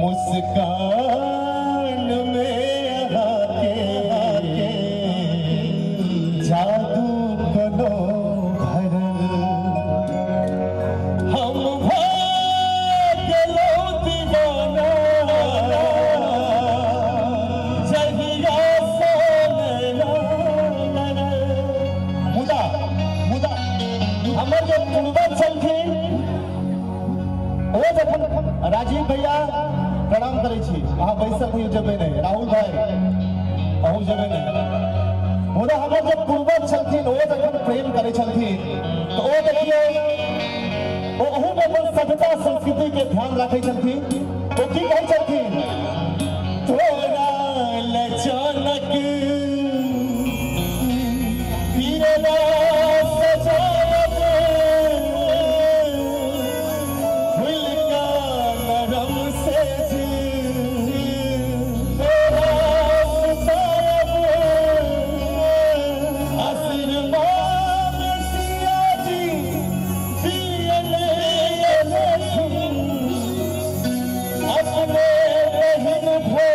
मुस्कान में आके जादू कोनो भरल, हम गेलौं दीवाना जहिया से नैना लड़ल। मुदा मुदा हमर जे पूर्वज छलखिन ओ जखन राजीव भैया प्रणाम करै छी, अहाँ बैसल रहियो जेबै नहि, राहुल भाई अहूँ जेबै नहि। मुदा हमर जे पूर्वज छलखिन ओ जखन प्रेम करै छलखिन तऽ ओ देखियौ ओ अहूमे अपन सभ्यता संस्कृति के ध्यान राखै छलखिन। ओ की कहै छलखिन, तोरा लचनक पीरना सजायब, फूल का नरम से तोरा सुतायब, आशीर्वाद सिया जी दियन एलखिन, अपने बहिन भे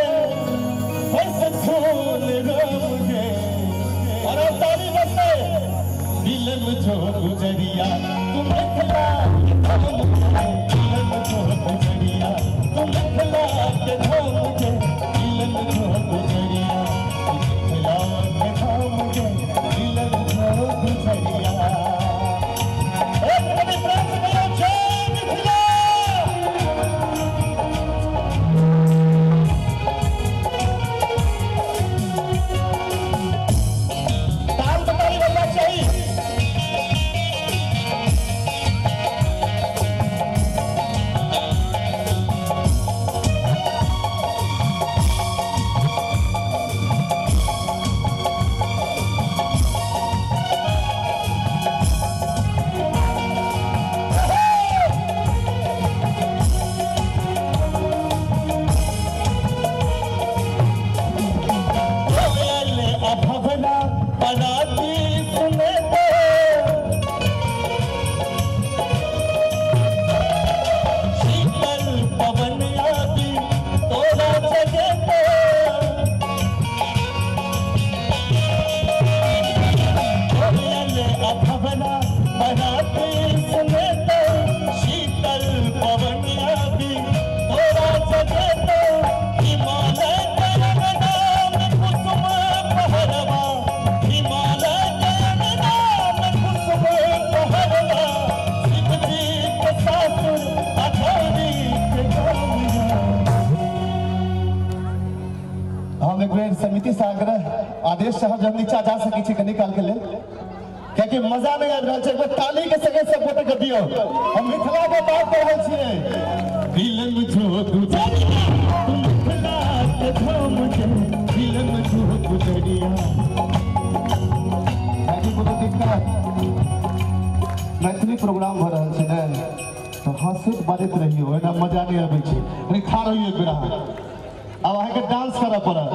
बस खून राम गे। और अब ताली बजते, दिलम जो गुजरिया तू मिथिला के धाम के, दिलम जो गुजरिया तू मिथिला के धाम के, दिलम जो गुजरिया तू मिथिला के धाम के, दिलम जो गुजरिया। एक कवि प्रेम से कहियो जय मिथिला। ताल पे ताली बजना चाहिए। कोयल अभवना पराती सुने तो, शीतल पवन आदि तोरा जगे तो, कोयल अभवना पराती सुने तो, शीतल पवन आदि तोरा जगे तो, हिमालय के नाम कुसुम पहरवा, हिमालय के नाम कुसुम पहरवा, शिव जी के सासुर अघोरी के गामिया। हम एक बेर समिति से आग्रह आदेश चाहब जे हम नीचा जा सकै छी कनी काल के लेल, कियाकि मजा नहीं आबि रहल छै। एक बेर ताली के संगे सब गोटे के दियौ, हम मिथिला के बात कर रहल छियै। दिलम जो गुजरिया तू मिथिला के धाम के, दिलम जो गुजरिया। भाईजी कोनो दिक्कत? मैथिली प्रोग्राम भऽ रहल छै ने, तऽ हँसैत बाजैत रहियौ, एना मजा नहि अबै छै। कनि खा रहियौ एक बेर अहाँ, आब अहाँके डांस करऽ पड़त।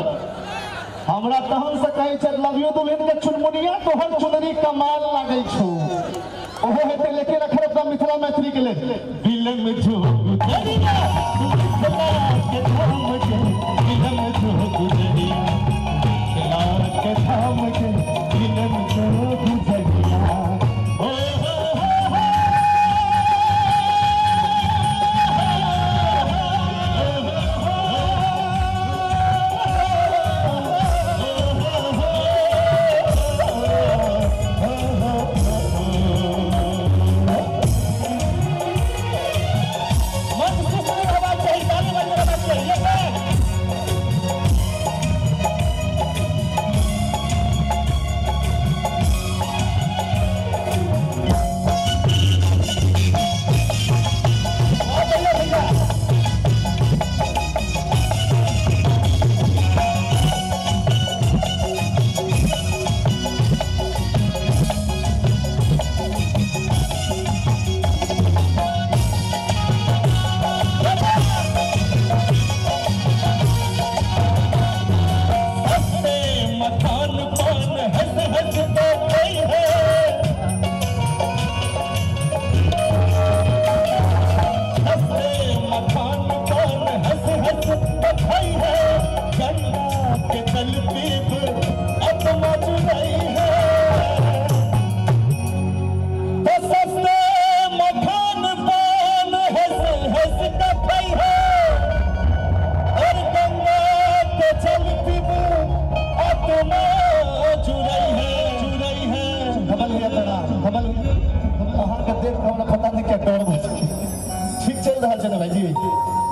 हमरा तहन से कहै छै लव you दुल्हन के चुनमुनिया तोहर चुनरी कमाल लागै छौ, ओहो हेतै, लेकिन अखन अपना मिथिला मैथिली के लेल दिलम जो गुजरिया तू मिथिला के धाम के, दिलम जो गुजरिया मिथिला के धाम के, दिलम जो गुजरिया। ओ हो हो हो। मन सुस्त रहबाक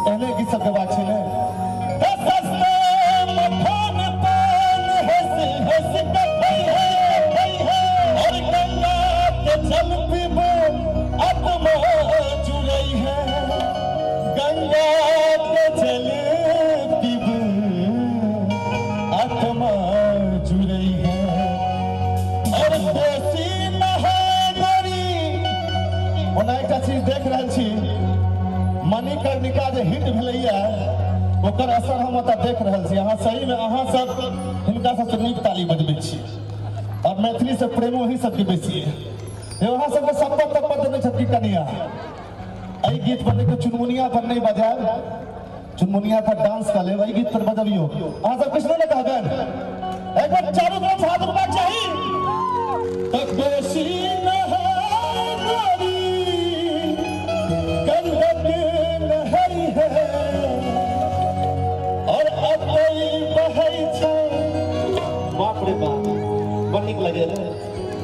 एहने गीत सब गबाक छै ने। सस्ते मखान पान हंस हंस के खैहे खैहे, और गंगा के जल पीबो आत्मा जुड़ै है, गंगा के जल पीबो आत्मा जुड़ै है, और कोसी नहागरी। ओना एकटा चीज देख रहल छी, मणिकर्णिका जे हिट भेलैया ओकर असर हम ओतऽ देख रहल छी। अहाँ सही में अहाँ सब हिनका सबसे नीक ताली बजबै छी और मैथिली से प्रेमो ही सबके बेसी है। अहाँ सबके सम्पत तम्पत देने छथि कनिया। एहि गीत पर देखियौ चुनमुनिया पर नहीं बजायब, चुनमुनिया पर डांस कऽ लेब, एहि गीत पर बजबियौ। अहाँ सब किछु नहि कहबनि, एक बार चारू तरफ हाथ उठबाक चाही। तऽ कोसी नहागरी गंडक नहर है, और अतई बहै छै। बाप रे बाप, बड़ नीक लगै रे।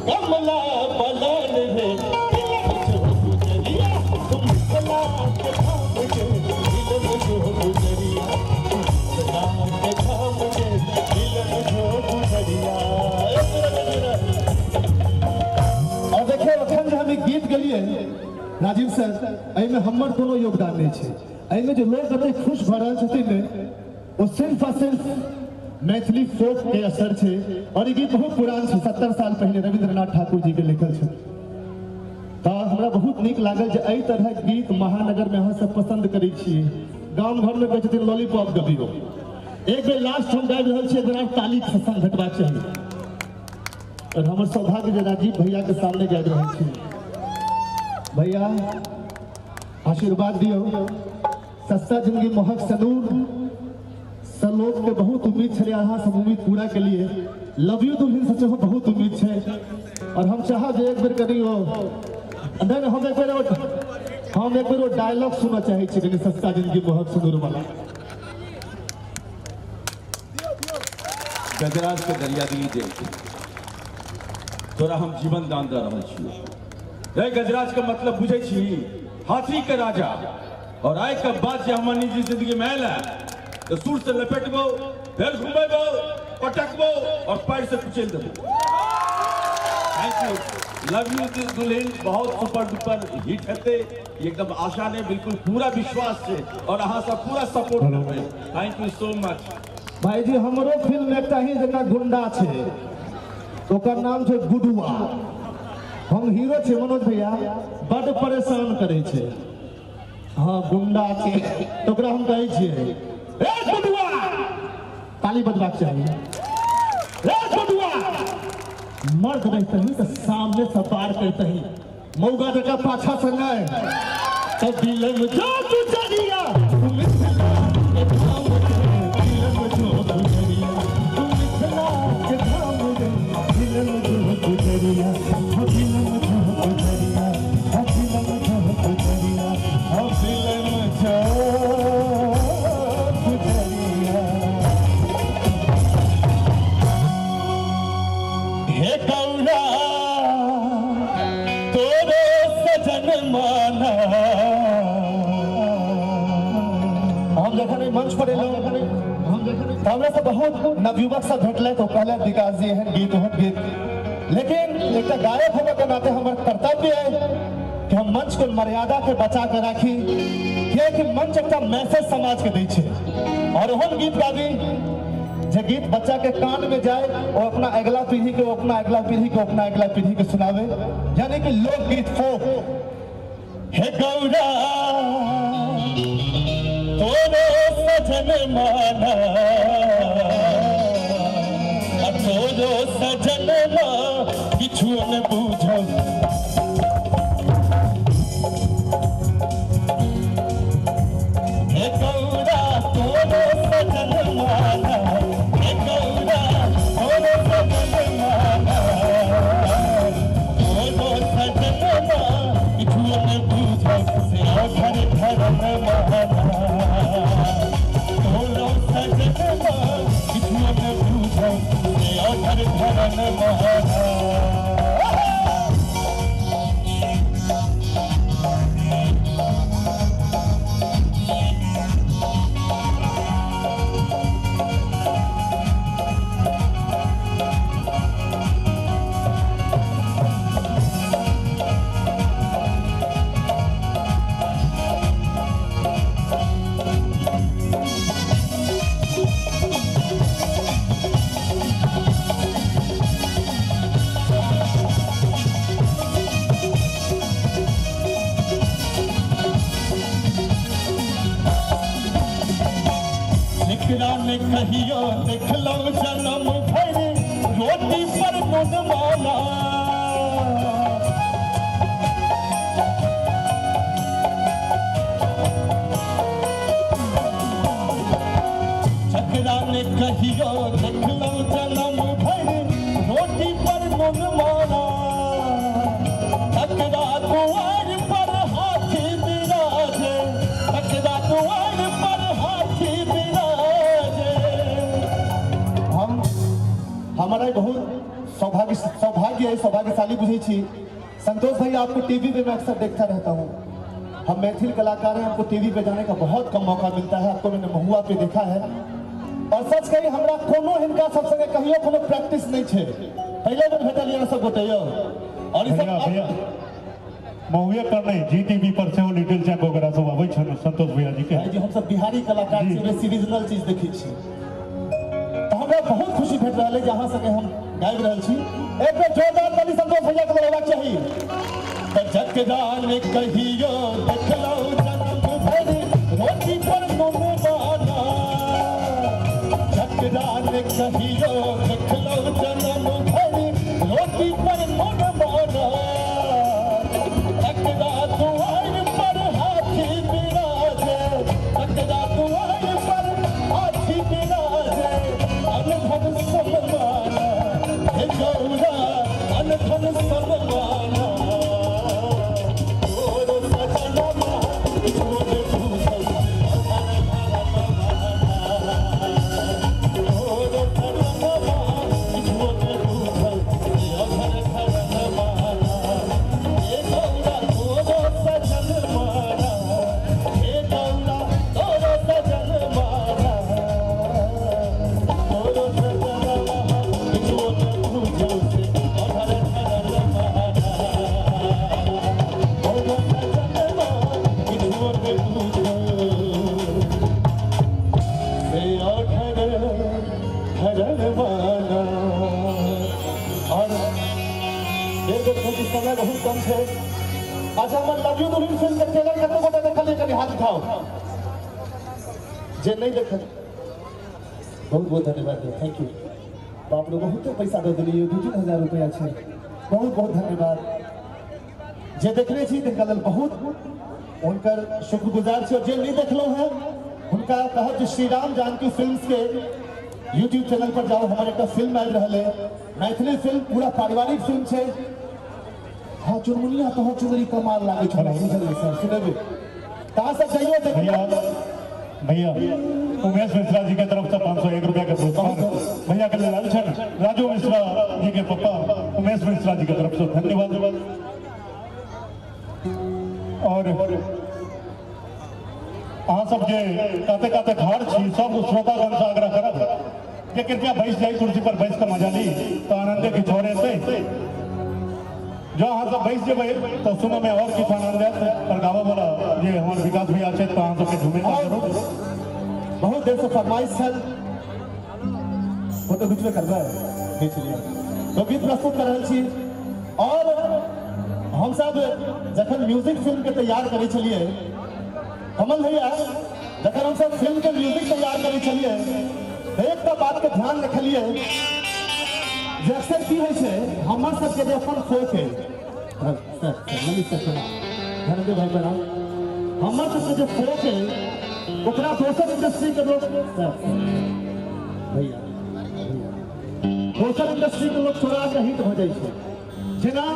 कमला बलान रे गुजरिया, तुम मिथिला के धाम के मिलन जो गुजरिया, मिथिला के धाम के मिलन जो गुजरिया। और देखियौ अखन जे हम ई गीत गेलियै राजीव सर, एहिमे हमर कोनो योगदान नहीं छै। एहिमे जे लोग एते खुश भऽ रहल छथिन ने, ओ सिर्फ आ सिर्फ मैथिली फोक के असर छै। और ई गीत बहुत पुरान छै, 70 साल पहले रविंद्रनाथ ठाकुर जी के लिखल छै। तऽ हमरा बहुत नीक लागल जे एहि तरहक गीत महानगर में अहाँ सब पसंद करै छियै। गाम घर में कहै छथिन लॉलीपॉप गबियौ। एक बेर लास्ट हम गाबि रहल छी, एक बेर ताली के संग भेटबाक चाही। और हमर सौभाग्य जे राजीव भैया के सामने गाबि रहल छी। भैया आशीर्वाद दियौ। सस्ता जिंदगी मोहक सनूर सलोक के बहुत उम्मीद छलै, अहाँ सब उम्मीद पूरा के लिए। लव you दुल्हन से सेहो बहुत उम्मीद छै। और हम चाहब जे एक बेर कनि ओ नहीं, हम एक बेर ओ डायलॉग सुनऽ चाहै छी कनि सस्ता जिंदगी मोहक सनूर वाला। गजराज के दरियादिली देव तोरा हम जीवन दान दऽ रहल छियौ। रे गजराज के मतलब बुझै छी, हाथी के राजा। और आइ के बाद जे हमर निजी जिंदगी में आयल है तो सुर से लपेटबो, फेर घुमेबो, पटकबो और पैर से कुचल देबो। Thank you, love you दुल्हन बहुत सुपर डुपर हिट हेतै, एकदम आशा ने बिल्कुल पूरा विश्वास छै और अहाँ सब पूरा सपोर्ट करबै। Thank you so much. भाईजी हमरो फिल्म एकटा ही जगह गुंडा छै, ओकर नाम छै गुडुआ। हम हीरो छै मनोज भैया, बड परेशान करै छै। हाँ गुंडा छै तो ओकरा हम कहै छियै ए गुडुआ, ताली बजबाक चाही। ए गुडुआ मर्द रहतही तो सामने से पार करतही, मौगा जगह पाछा से नहीं। तो बिलम जो गुजरिया, तुम मिथिला के धाम रे, बिलम जो गुजरिया, तुम मिथिला के धाम रे, बिलम जो गुजरिया, हो बिलम जो गुजरिया, हो बिलम जो गुजरिया, हो बिलम जो गुजरिया। हे गौरा तोरो सजन माना। हम जखन एहि मंच पर एलहुँ तऽ हमरा सब बहुत नवयुवक सब भेटलै तो कहले विकास जी एहन गीत ओहन गीत, लेकिन एकटा गायक होबऽ के नाते हमर कर्तव्य है कि हम मंच के मर्यादा के बचा के राखी, कियाकि मंच एकटा मैसेज समाज के दै छै। और ओहन गीत गाबी जे गीत बच्चा के कान में जाए और अपना अगला पीढ़ी के, अपना अगला पीढ़ी के, अपना अगला पीढ़ी के सुनावे, यानी कि लोकगीत फोक। हे गौरा तोरो सजन माना, तोरो सजन मा किछु न बुझो। हे गौरा तोरो सजन माना, हे गौरा तोरो सजन माना, तोरो सजन मा किछु न बुझो, से घर धर्म माना, तोरो सजन मा किछु न बुझो, से घर धर्म माना। जकरा ने कहियो देखलो जन्म भरि रोटी पर नून माला। जकरा ने कहियो देखलो जन्म भरि रोटी पर नून माला, तकरा दुआर पर हाथी बिराजे, तकरा दुआर पर हाथी बिराजे। हम हमारा बहुत सौभाग्य है, सौभाग्यशाली बुझे छी। संतोष भाई, आपको टीवी पे मैं अक्सर देखता रहता हूँ। हम मैथिल कलाकार हैं, हमको टीवी पे जाने का बहुत कम मौका मिलता है। आपको मैंने महुआ पे देखा है और सच कही हमरा कोनो हिनका सब संगे कहियो कोनो प्रैक्टिस नहीं छे। पहले बेर भेटल ये सब गोटे यौ। और ई सब भैया महुए पर नहीं, जी टीवी पर से लिटिल चैम्प वगैरह सब आबै छै संतोष भैया जी के। भाई जी, हम सब बिहारी कलाकार छी, बेसी रीजनल चीज देखै छी। तो हमरा बहुत खुशी भेट रहल है जे अहाँ संगे हम गाबि रहल छी। एक बेर जोरदार ताली संतोष भैया के बोलबाक चाही। त जकरा ने कहियो देखलो जन्म भरि रोटी पर नून माला, जकरा ने कहियो देखलो जन्म भरि रोटी पर नून माला, तकरा दुआर पर हाथी बिराजे, तकरा दुआर पर हाथी बिराजे। अनधन सनमाना हे गौरा, अनधन सनमाना, तोरो सजनमा छोड़ भूखल, तोरो सजनमा छोड़ भूखल, अधर धरमाना। हे गौरा तोरो सजन माना, हे गौरा तोरो सजन माना, तोरो सजनमा छोड़ भूखल, अधर धरमाना, तोरो सजनमा छोड़ भूखल, से अधर धरमाना। और एक देखो कि समय बहुत कम है। अच्छा, हमर लव you दुल्हन फिल्म के ट्रेलर कते गोटे देखलियै? कनि हाथ उठाओ जे नहीं देखल। बहुत बहुत धन्यवाद, thank you. बाप रे, बहुते पैसा दऽ देलियै, 2-3 हजार रुपया छै। बहुत बहुत धन्यवाद। जे देखने छी तिनका लेल बहुत हुनकर शुक्रगुजार छी। और जे नहीं देखलहुँ हैं हुनका कहब जे श्री राम जानकी फिल्म्स के यूट्यूब चैनल पर जाओ, हमारे एक फिल्म आबि रहल है, मैथिली फिल्म, पूरा पारिवारिक फिल्म छै। हाँ, चुनमुनिया तो चुनरी कमाल लागै छै, बुझलियै सर, सुनेबै कहाँ सब जाइयो भैया देखियौ। भैया उमेश मिश्रा जी के तरफ से 501 रुपया के पुरस्कार भैया के लेल आयल छनि। राजू मिश्रा जी के पप्पा उमेश मिश्रा जी के तरफ से धन्यवाद। और अहाँ सब जे काते काते ठाढ़ छी, सब श्रोतागण से आग्रह करब जे कृपया बैस जाई, कुर्सी पर बैस के मजा ली तो आनंदे किछु और एतै। जो अहाँ सब बैस जेबै तो सुनऽ में और किछु आनंद आयत। और गाबऽ वाला जे हमर विकास भैया छथि तो अहाँ सबके झुमेता जरूर। बहुत देर से फरमाइश छल, फोटो घिचबे करबै, घिच लिअ। तो गीत प्रस्तुत कर रहल छी। और हमसब जखन म्यूजिक फिल्म के तैयार करै छलियै कमल भैया, जखन हमसब फिल्म के म्यूजिक तैयार करै छलियै तऽ एकटा बात के ध्यान रखलियै जे अक्सर की होइ छै हमर सबके जे अपन फोक है, सर ललित सर प्रणाम, धनंजय भाई प्रणाम, हमर सबके जे फोक है ओकरा दोसर इंडस्ट्री के लोग, सर भैया दोसर इंडस्ट्री के लोग चोरा के हिट हो जाइ छै। जेना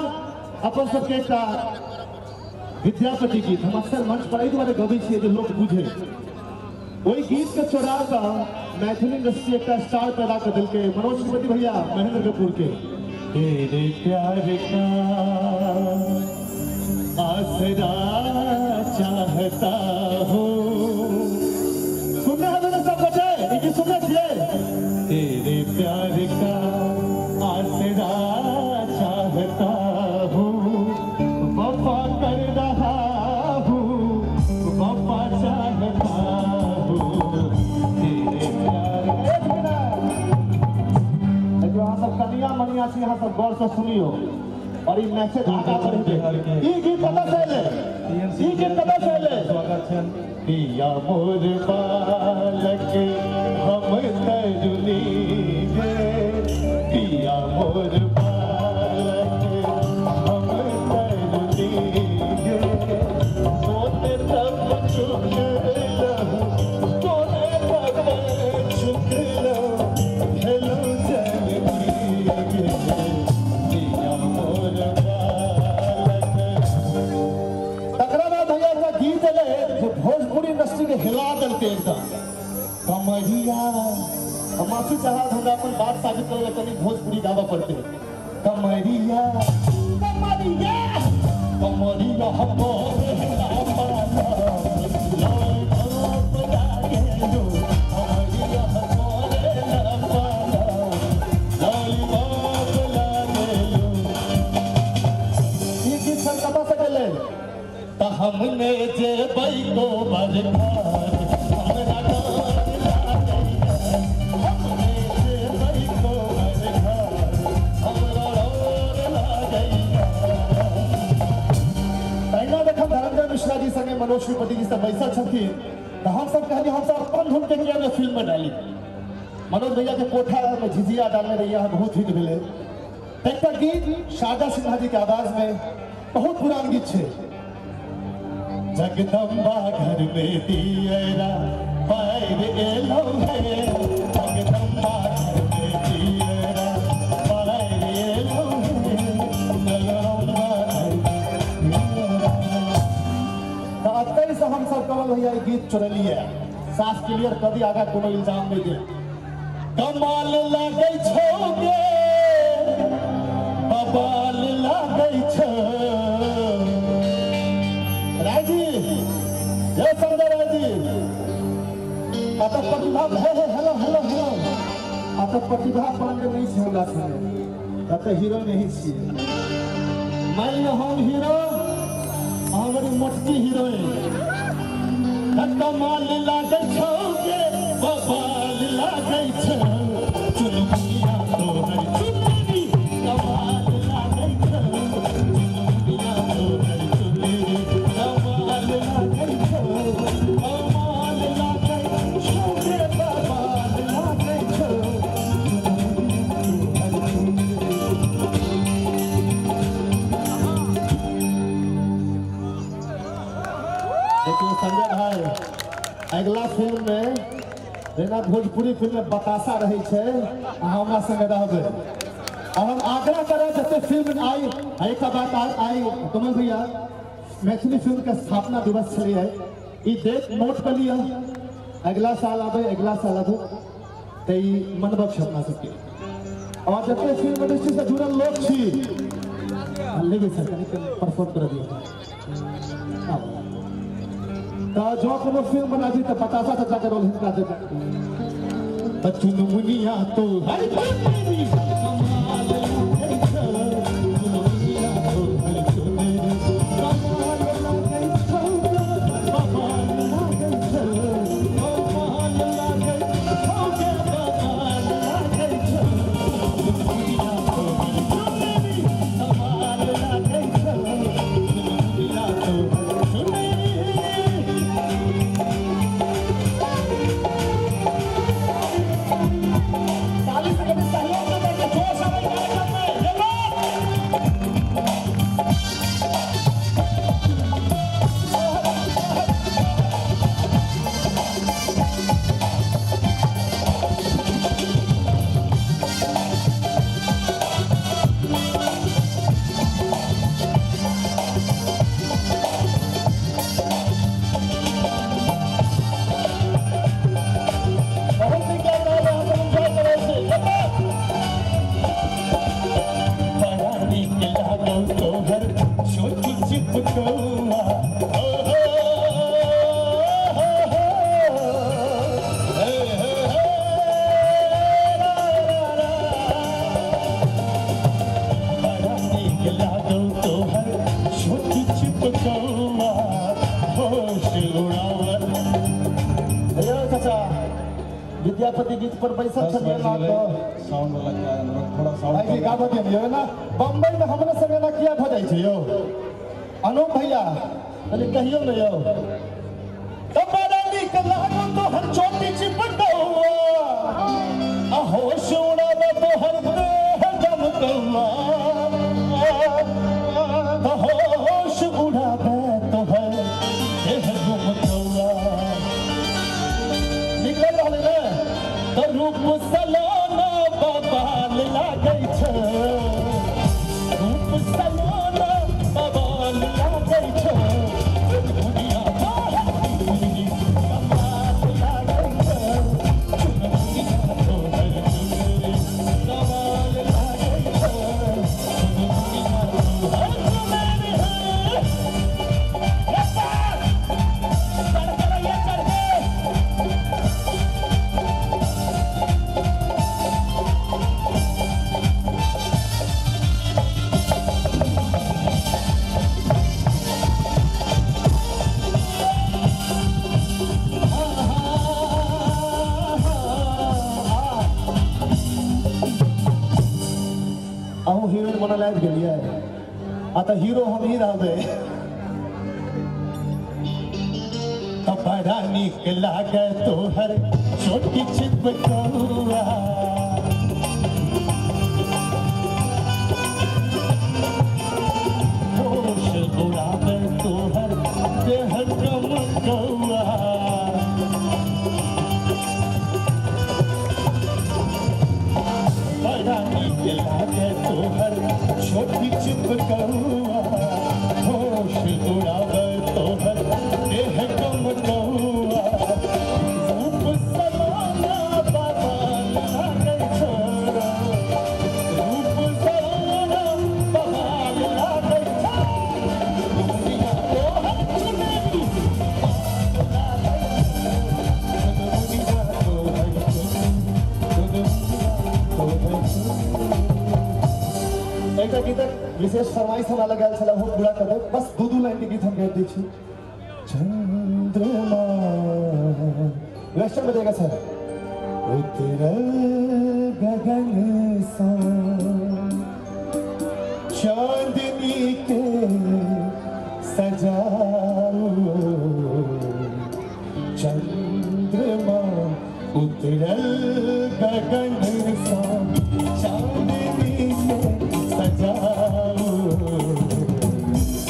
अपन सबके एकटा विद्यापति गीत हम अक्सर मंच पर एहि दुआरे गबै छियै जे लोक बुझे, ओहि गीत के चोरा कऽ मैथिली इंडस्ट्री एकटा स्टार पैदा कऽ देलकै मनोज श्रीपति भैया महेंद्र कपूर के। तेरे प्यार का आसरा चाहता हूँ, सुनने हैं मेरे सब बच्चे, ई गीत सुनने छियै? तेरे प्यार का आसरा चाहता हूँ, वफा कर रहा हूँ, वफा चाहता हूँ, तेरे प्यार। एक मिनट, देखियौ अहाँ सब कनिया मनिया छी, अहाँ सब गौर से सुनियो और ई मैसेज आगा बढ़ेबै। ई गीत कतऽ से एलै? ई गीत कतऽ से एलै? पिया मोर बालक देलकै एकदम कमरिया। हम माफी चाहब, हमरा अपन बात साबित करे कनी भोजपुरी गाबऽ पड़तै। कमरिया कमरिया कमरिया हमने जेबै को बरखार हमरा डर लागैया, हमने जेबै को बरखार हमरा डर लागैया। तहिना जखन धनंजय मिश्रा जी संगे मनोज श्रीपति जी सब बैसल छथिन तऽ हमसब कहलियै हमसब अपन धुन के किया ने फिल्म में डाली। मनोज भैया के कोठा में झिझिया डालने रहियै, बहुत हिट भेलै। एकटा गीत शारदा सिन्हा जी के आवाज में बहुत पुरान गीत छै, जगदम्बा घर में दियरा पैर एलौ हे, जगदम्बा घर में दियरा पैर एलौ हे, जगदम्बा घर में दियरा। तऽ एतहि से हमसब कमल भैया ई गीत चोरलियै, साफ क्लियर कऽ दी, आगाँ कोनो इल्जाम नहि दे। कमाल लागै छौ गे बबाल लागै छौ। रायजी, जय संजय रायजी, अतः प्रतिभा हे हे हेलो हेलो हेलो, अतः प्रतिभा पांडे नहीं छै हमरा संगे, अतः हीरो नहीं छियै। मान लिअ हम हीरो, हमर मोटकी हीरोइन। कमाल लागै छौ गे बबाल लागै छौ, चुनमुनिया तोहर चुनरी कमाल लागै छौ, चुनमुनिया तोहर चुनरी कमाल लागै छौ, कमाल लागै छौ गे बबाल लागै छौ, चुनमुनिया तोहर चुनरी। देखियौ संजय भाई, अगिला फिल्म में जेना भोजपुरी फिल्म में बताशा रहै छै, अहाँ हमरा संगे रहबै। और हम आग्रह करब जते फिल्म आई, एकटा बात आई कमल भैया, मैथिली फिल्म के स्थापना दिवस छलै, ई डेट नोट कऽ लिअ, अगिला साल आबै, अगिला साल आबै तऽ ई मनबक छै अपना सबके। और जते फिल्म इंडस्ट्री से जुड़ल लोक छी, लेबै सर कनि परफॉर्म कर दियौ। तऽ जँ कोनो फिल्म बनाबी तऽ बताशा चाचा के रोल हिनका देबै। तऽ चुनमुनिया तोहर चुनरी कमाल लागै छौ, चुनमुनिया तोहर चुनरी कमाल लागै छौ, बबाल लागै छौ, कमाल लागै छौ गे बबाल लागै छौ, चुनमुनिया तोहर चुनरी कमाल लागै छौ, चुनमुनिया तोहर चुनरी। ताली से कभी सहयोग देबै के जोश आबै कार्यक्रम में। ये बात बहुत नीक लागि रहल है, हम एंजॉय करै छी। ये बात बड़ा नीक लागौ तोहर छोट चिपकौआ, ओ हो हो हो, हे हे हे रा रा रा। बड़ा नीक लागौ तोहर छोट चिपकौआ, होश उड़ावल। यौ चाचा, विद्यापति गीत पर बैसल छलियै ना तऽ साउंड वाला क्या थोड़ा साउंड भाई जी गाबऽ दियौ यौ ना। बम्बई में हमरे संगे ना किया भऽ जाइ छै यौ। अनूप भैया कनि कहियौ ने यौ। तऽ बड़ा नीक लागौ तोहर चोटी चिपकौआ, आ होश उड़ाबै तोहर देह दमकौआ, तऽ होश उड़ाबै तोहर देह दमकौआ। नीक लागि रहल है ने? तऽ रूप सलोना बबाल लागै छौ, रूप सलोना बबाल लागै छौ, चुनमुनिया तोहर चुनरी कमाल बनल आबि गेलियै आ तऽ हीरो हम ही रहबै। तऽ बड़ा नीक लागे तोहर छोटी छिपकौआ, होश उड़ावे तोहर देह चमकौआ। बड़ा नीक लागे तोहर छोटी चिपकौआ, होश उड़ावे तोहर देह चमकौआ। रूप सलोना बाबा लागै छौ, रूप सलोना बाबा लागै छौ। दुनिया तोहर चुनरी लागै छौ, दुनिया तोहर चुनरी। एकटा गीतक विशेष फरमाइश हमरा लग आयल छल, ओहो पूरा कऽ देब। बस दू दू लाइन के गीत हम गाबि दै छी। चंद्रमा वेस्टर्न बजेगा सर। उतरल गगन सा चांदनी के सजाओ, चंद्रमा उतरल गगन सा चांदनी के सजाओ,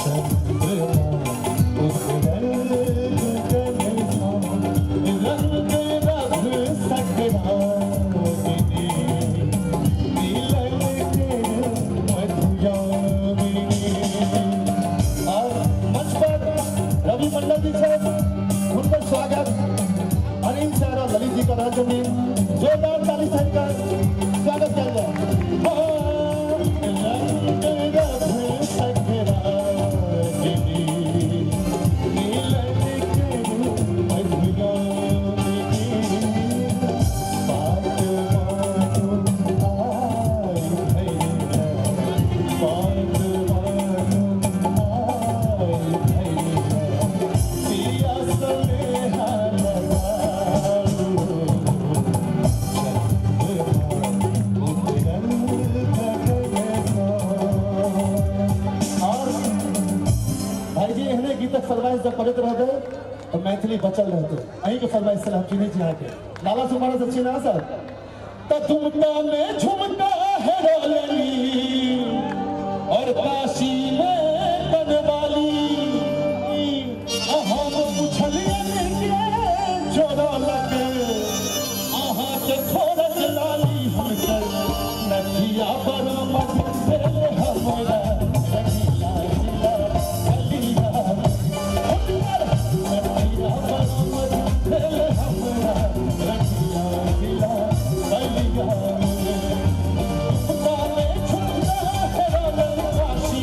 चंद्रमा उतरल गगन सा रंग रभ सकरामिनी, मिलन के मधुयामिनी। और मंच पर रवि मंडल जी छथि, हुनकर स्वागत अनिल सर और ललित जी कर रहल छथिन। जोरदार ताली से हिनकर स्वागत कयल जाय। रंग रभ सकरामिनी, मिलन के मधुयामिनी। बात मानो आई भैया, बात मानो आई भैया, पिया स्नेहा लगाओ। चंद्रमा उतरल गगन सा। और भाईजी एहने गीतक फरमाइश जब करैत रहबै तऽ मैथिली बचल रहतै। अहीँके फरमाइश छल, हम चिन्है छी अहाँके। लाला सुमारा से छी ना सर? तऽ दुमका में झुमका हेरलनी और काशी में कनवाली, आ हम पुछलियनि के चोरलक अहाँके ठोरक लाली, हुनकर नथिया बरामद भेल हमरा रंगीला जिला बलिया। हुनकर नथिया बरामद भेल हमरा रंगीला जिला बलिया। दुमका में झुमका हेरलनि काशी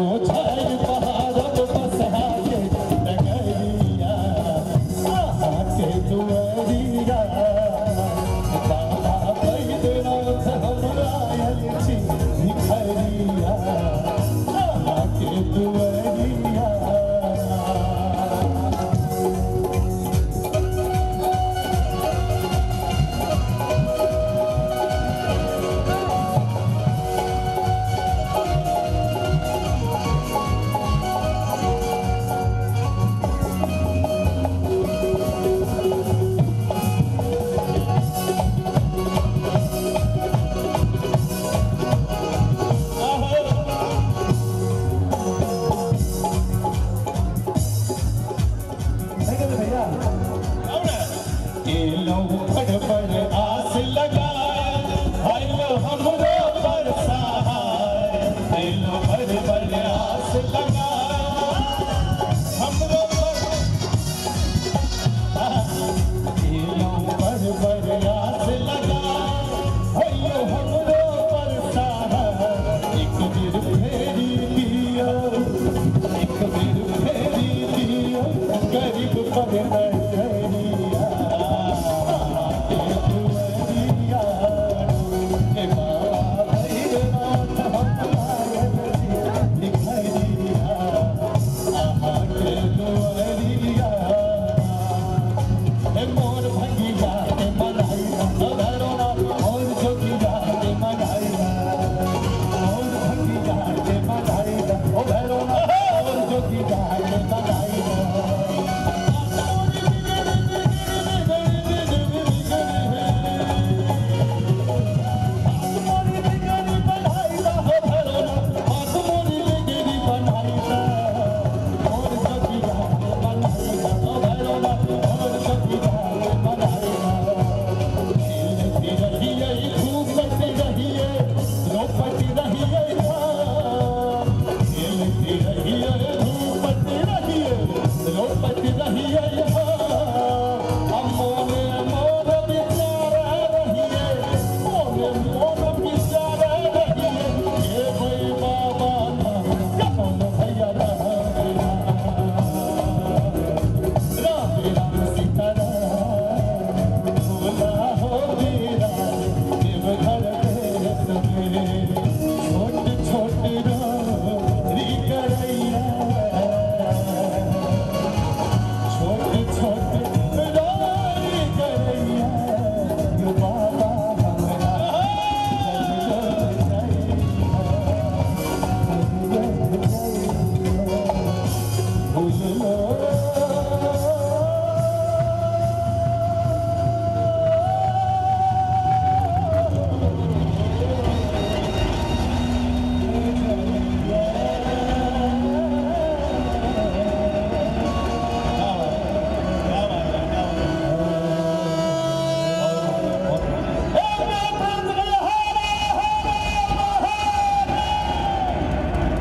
झाड़ि पहाड़क बसहा के डगरिया, अहाँके दुआरिया। बाबा बैद्यनाथ हमरा आयल छी भिखरिया, अहाँके दुआरिया। भैया एलो बड़ बड़ आस लगाए, आइलो हमरो पर सहाय। एलो बड़ बड़ आस लगाए, हमरो पर, एलो बड़ बड़ आस लगाए, आइलो हमरो पर सहाय। एक बेर फेरी दियो, एक बेर फेरी दियो, गरीब पर नजरिया, अहाँके दुआरिया। हे बाबा भैरवनाथ हमरा आयल छी भिखरिया, अहाँके दुआरिया। हे मोर भंगिया के मनाई भैरवनाथ, मोर जोगिया के मनाई, मोर भंगिया के मनाई ओ भैरवनाथ, मोर जोगिया के मनाई।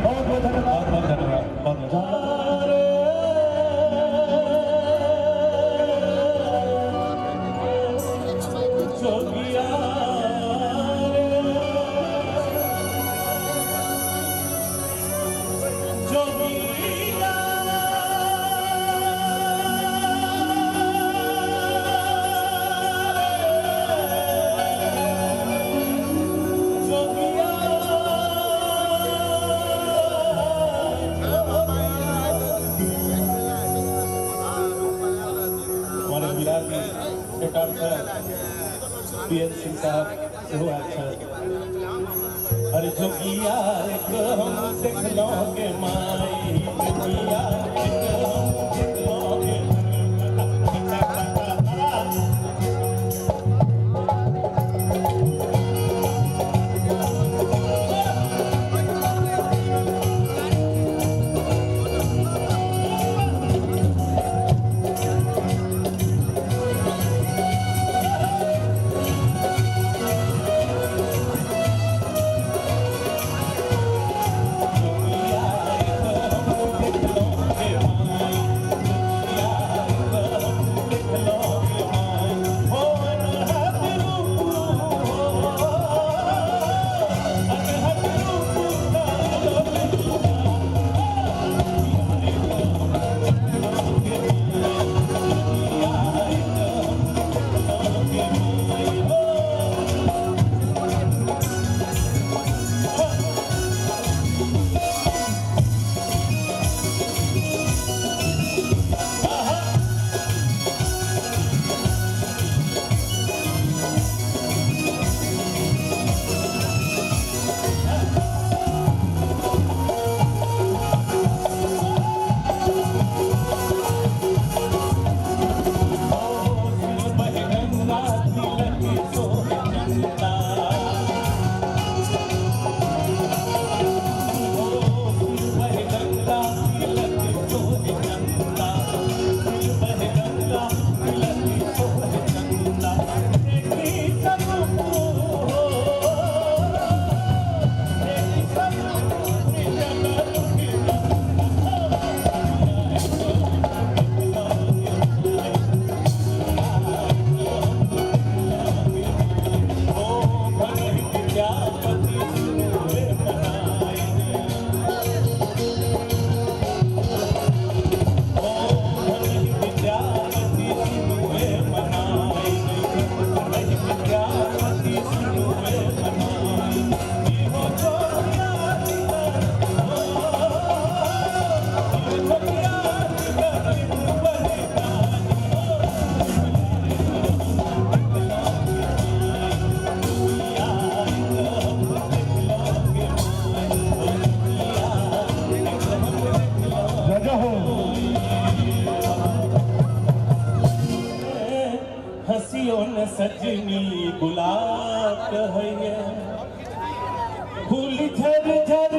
बहुत बहुत धन्यवाद, बहुत धन्यवाद, बहुत धन्यवाद। जोगिया जोगिया, हमारे बिहार में एकांत पी एन सिंह साहब सेहो आयल छथि। अरे जोगिया एक हम देखलौं गे माई, जोगिया एक हम देखलौं गे। जोगिया एक सजनी गुलाब कहैया, फूल झर झर